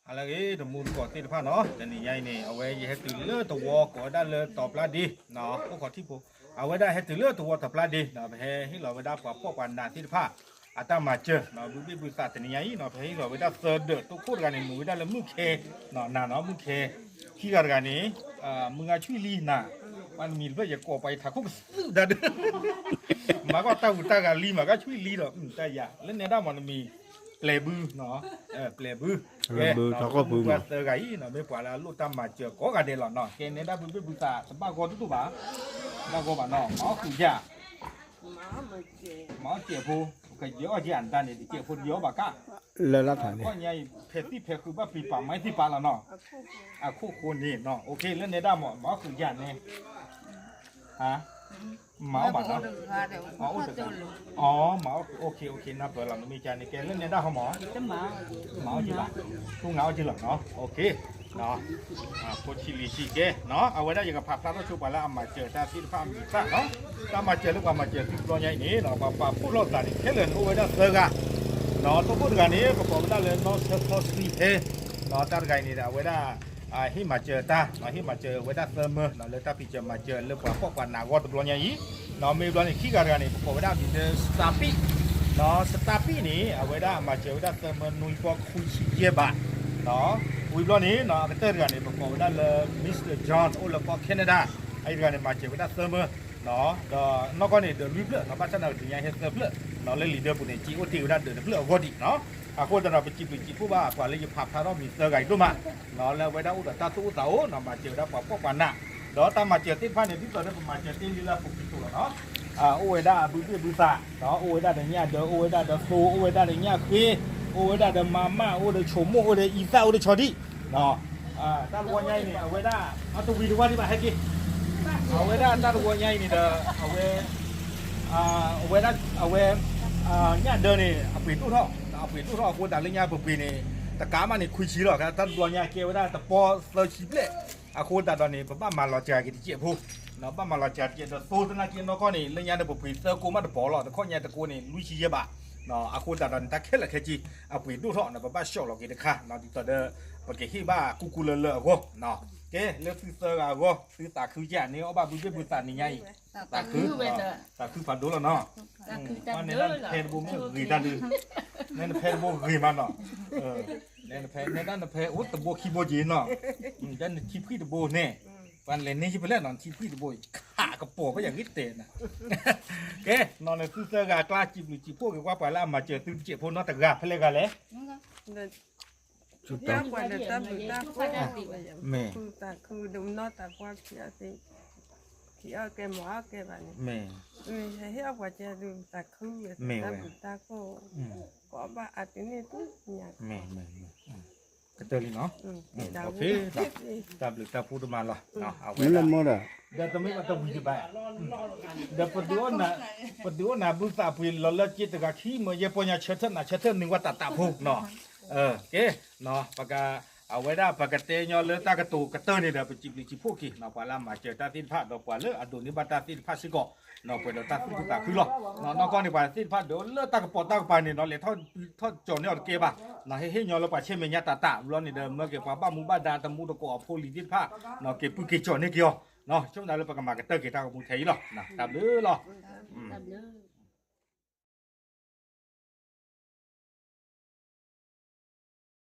ဟါလၢအဂ့ၤ တမူတကိးသ့ၣ်တဖၣ်နီၤ, တနံၤညါအံၤန့ၣ် အဝဲယဟဲတုၤလၢတဝီကိးဝဲဒၣ်လၢတီၤပျၢ်ဒ့ အိၣ်ခိးထံဖိ, အဝဲဒၣ်ဟဲတုၤလၢတဝီတီၤပျၢ်ဒ့နီၤ, ပဟဲဟ့ၣ်လီၤဝဲဒၣ်ပှၤဖှီၣ်ပှၤနးသ့ၣ်တဖၣ် အတၢ်မၤစၢၤနီၤ, ဘုဘ့ၣ်ဘုသးတနံၤညါအံၤနီၤ, ပဟဲဟ့ၣ်လီၤဝဲဒၣ်သၢဒၢး, တိခိၣ်တဂၤန့ၣ် မ့ၢ်ဝဲဒၣ်လၢမုၣ်ခဲ, နၤနီၤ မုၣ်ခဲ, ခံဂၤတဂၤန့ၣ် မုၢ်ဂၤဆူၣ်လံနၤ, ပှၤနမံၤတဖျၢၣ်ယကိးပှၤယထးခိၣ်ကသုၣ်ဒၣ်ဒၢး, မၤကီၢ်တၢ်ဂူၤတၢ်ဂၤလံ မၤကီၢ်ဆူၣ်လံဒီး တၢ်ယၤ လၢနဲဒၣ်မ့ၢ်နမံၤ ပျဲၤဘုနီၤ, ပျဲၤဘု, ကဲ, ပှၤသၢဂၤအံၤနီၤ မ့ၢ်ပှၤလၢအလိၣ်တၢ်မၤစၢၤကိးဂၤဒဲးလီၤနီၤ, ကဲနဲဒၣ်ဘုဘ့ၣ်ဘုသး တဘၣ်ဂီၢ်တဒိၣ်ဘၣ်, ဘၣ်ဂီၢ်ဘၣ်နီၤ, မၤအီၣ်ဃုာ်ယၤ မၤအီၣ်စဲးဖိ, ကယဲၢ်အီၣ်ယၤနတၢ်န့ၣ် တစဲးဖိတယဲၢ်အီၣ်ဘၣ်ကၣ်, လၢလၢခါန့ၣ် ခီၣ်ညါအံၤ ဖဲသံၣ်ဖဲဃုဘၣ်ပံၤပာ်မါသံၣ်ပာ်လီၤနီၤ, အခိၣ်ဃိန့ၣ်နီၤ, အိၣ်ခ့ လၢနဲဒၣ်မ့ၢ် မၤအီၣ်ဃုာ်ယၤန့ၣ် ဟါ, မၤအီၣ်ဘၣ်နီၤ, မၤအီၣ်တဂၤ, အီ မၤအီၣ် အိၣ်ခ့ အိၣ်ခ့ နၢ်ပၢၢ်လီၤ နမ့ၢ်ကန့ၣ် ကဲလၢနဲဒၣ်ဟီမး, မၤအီၣ်က့ၤဘၣ်, သူငါအီၣ်က့ၤလီၤနီၤ, အိၣ်ခ့ ဖိဆံးလံၤဆံးကဲနီၤ, အဝဲဒၣ်ယကဖးဖျါထီၣ်ဆိပှၤလၢအမၤစၢၤတၢ်သ့ၣ်တဖၣ်အမံၤသၣ်နီၤ, တၢ်မၤစၢၤလၢပှၤမၤစၢၤသုတဘျီညါအံၤန့ၣ်နီၤ, ပှၤပာ်ဖှိၣ်လိာ်သးန့ၣ် ခဲလၢာ်န့ၣ်အိၣ်ဝဲဒၣ်သၢဂၤနီၤ, တိခိၣ်တဂၤန့ၣ် ပကိးဝဲဒၣ်လၢနီၢ်ဆၢဖီဆှံဟဲနီၤ, တၢ်တဂၤအံၤန့ၣ်ဒီး အဝဲဒၣ် ဟ့ၣ်မၤစၢၤတၢ်နီၤ, ဟ့ၣ်မၤစၢၤဝဲဒၣ်သၢမၢနီၤ, လၢတၢ်ဖံးစၢၤမၤစၢၤလၢပှၤဖှီၣ်ပှၤနးအဂီၢ်တဘျီညါအံၤနီၤ, မ့ၢ်ဘျီန့ၣ် ခံဂၤတဂၤန့ၣ် ပကိးဝဲဒၣ်အမံၤလၢ စတၢ်ပံၣ်နီၤ, စတၢ်ပံၣ်န့ၣ် အဝဲဒၣ်အမၤစၢၤဝဲဒၣ်သၢမၢနွံပီခွံဆံယဲၢ်ဘး ဝံၤဘျီန့ၣ်နီၤ, အကတၢၢ်တဂၤန့ၣ် ပကိးဝဲဒၣ်လၢ Mister John အိၣ်လၢကီၢ် Canada, အအံၤတဂၤန့ၣ် မၤစၢၤဝဲဒၣ်သၢမၢနီၤ, ဒီးနီၢ်ကီၢ်န့ၣ် ဒီးလွံၢ်ဖျၢၣ်နီၤ, ဘၣ်ဆၣ်သနာ်က့တနံၤညါဟဲသၢဖျၢၣ်နီၤ, လၢလံာ်ဒၢပူၤန့ၣ် က့အိၣ်တ့ၢ်ဝဲဒၣ်ဒၢးတဖျၢၣ်အဂီၢ်ဒံးနီၤ, အဃိသတးဒီး ပစံးဘျုးစံးဖှိၣ်ဘၣ်ပှၤလၢယဖးဖျါထီၣ်မံၤသၢဂၤအံၤဒိၣ်မးနီၤ, လၢအဝဲဒၣ်အိၣ်ဒီးတၢ်သူၣ်အိၣ်သးအိၣ်နီၤ, မၤစၢၤဝဲဒၣ်ပှၤဖှီၣ်ပှၤနး ဒီးတၢ်မၤစၢၤသ့ၣ်တဖၣ်န့ၣ် ဒ်သိးဒီးပမၤစၢၤတ့ၢ်လံလၢအပူၤကွံာ်အသိးလီၤနီၤ, အိၣ်ဝဲဒၣ်အဘုဘ့ၣ်ဘုသးနီၤ, အိၣ်ဝဲဒၣ်ဒီးညၣ်ဒၢး, အိၣ်ဝဲဒၣ်ဒီးသိ, အိၣ်ဝဲဒၣ်ဒီးညၣ်ဃ့, အိၣ်ဝဲဒၣ်ဒီးမၤမၢ်, အိၣ်ဒီးဆိမိၣ်, အိၣ်ဒီးအံသၣ်, အိၣ်ဒီးဆီဒံၣ်နီၤ, တၢ်တဝီညါအံၤန့ၣ် အဝဲဒၣ် အတဝံၤတဝါဒံးဘၣ်ဟဲက့ၤ, အဝဲဒၣ်တၢ်တဝီညါအံၤန့ၣ်ဒီး အဝဲ အဝဲဒၣ် အဝဲ ညၣ်ဒၢးန့ၣ် အပှ့ၤဒိၣ်ထီၣ်, အပှ့ၤဒိၣ်ထီၣ်အဃိသတးလၢညါပပှ့ၤန့ၣ် တကးမးန့ၣ် ခွံဆံလီၤ, တၢ်တဘျီညါကဲဝဲဒၣ်တပီသၢဆံဘျဲၣ်, အဃိသတးဒီးန့ၣ် ပဘၣ်မၤလီၤစှၤက့ၤတစဲးဖိ, ဘၣ်မၤလီၤစှၤတစဲးဒီးသိတနာ်က့နီၢ်ကီၢ်န့ၣ် လၢညါန့ၣ် ပပှ့ၤသၢကိးမးတပီလီၤ, တခီညါတကိးန့ၣ် လွံၢ်ဆံယဲၢ်ဘး, အဃိသတးဒီးန့ၣ် တၢ်ခဲလၢာ်ခဲဆ့ အပှ့ၤဒိၣ်ထီၣ်န့ၣ် ပဘၣ်ဆှီၣ်လီၤက့ၤတခါ, ဒ်သိးဒီး ပကဟ့ၣ်ဘၣ်ကူကူလၢလၢအဂီၢ်, ကဲ လၢသုသၢဂၤအဂီၢ် သုသးခုကန့ၢ်အီၣ်ဘၣ်ဘုဘ့ၣ်ဘုသးနံၤညါအံၤ, သးခု, သးခုဖးဒိၣ်လီၤနီၤ, ပှၤနဲဒၣ်နဖဲတဘိမ့ၢ်ဂ့ၤတၢ်ဒုး, နဲနဖဲတဘိဂ့ၤမးနီၤ, နဲနဖဲ နဲဒၣ်နဖဲအိၣ်တဘိခံဘိက့ၤနီၤ, ဒ်နထံဖှံၣ်တဘိန့ၣ်, ပှၤလဲၤန့ၢ်ယဖဲလဲၣ်နီၤ ထံဖှံၣ်တဘိအံၤ ခးကပီၤဘၣ်ယၤဂ့ၤတဲာ်နီၤ, ကဲ နီၤန့ၣ်သုသၢဂၤအကျါ စံးဘျုးစံးဖှိၣ်က့ၤကွၢ်ပှၤလၢအမၤစၢၤသုတစဲးဖိနီတဂၤဖဲလဲၣ်ဂၤလဲၣ် ဟ့ၣ်အီၣ်ပှၤဒီးတၢ်ဘျုးတၢ်ဖှိၣ်, မ့ၢ်, သးခုဒိၣ်နီၢ်သးကွၢ်ခံအီၣ်သ့, ခံအီၣ်ကဲမၤအီၣ်ကဲဘၣ်န့ၣ်, မ့ၢ်, ဟ့ၣ်အီၣ်ပှၤကဲဒုးသးခု, မ့ၢ်ဝဲ, တၢ်ဘျုးတၢ်ဖှိၣ်, ကအီၣ်ဘၣ်အတုၤန့ၣ်တုၤညါ, မ့ၢ်, မ့ၢ်, မ့ၢ်, ကတၢၢ်လံနီၤ, တၢ်ဘျုးတၢ်ဖှိၣ်တမၤလီၤ, အဝဲဒၣ် ဒီးတမ့ၢ်ဘၣ်တဝံၤဒံးဘၣ်, ဒီးပဒုးအိၣ်နၤဘုသးပှ့ၤလီၤလၢက့တဂၤခံမၢယဲၢ်ပီညါဆၢထၢၣ်နၤဆၢထၢၣ်န့ၢ်ဝဲတၢ်တၢ်ဖိနီၤ, ကဲ, ပက, အဝဲဒၣ်ပကတဲညီလၢတၢ်ကတိၤကတၢၢ်န့ၣ်ဒီး ပစံးဘျုးစံးဖှိၣ်က့ၤ ပှၤလၢအမၤစၢၤတၢ်သ့ၣ်တဖၣ် ဒီးပှၤလၢအဒိးန့ၢ်ဘၣ်တၢ်သ့ၣ်တဖၣ်စ့ၢ်ကီး, ပှဲၤဒီးတၢ်သူၣ်ခုသးခုလီၤ, နီၢ်ကီၢ်န့ၣ် ပှၤသ့ၣ်တဖၣ်ဒိးလၢတၢ်ကပီၤတၢ်ကပၤန့ၣ်နီၤ လဲၤထီၣ်ကၠီၤန့ၢ်အီၤတကဲဘၣ်, ဟ့ၣ်ဟ့ၣ်ညီလၢပှၤဆဲမဲာ်ညါတၢ်တၢ်ဘျီန့ၣ်ဒီး မၢက့ၤပှၤဘၣ်မူဘၣ်ဒါတမူတကိးအဖိလံၤသ့ၣ်တဖၣ်, က့ၤပုၢ်က့ၤကၠီၤန့ၢ်က့ၤအီၤ, ဆိကမိၣ်လၢပကမၤကတၢၢ်က့ၤတၢ်ဂီၤမူထဲအံၤလီၤ, တၢ်ဘျုးလီၤ, တၢ်ဘျုး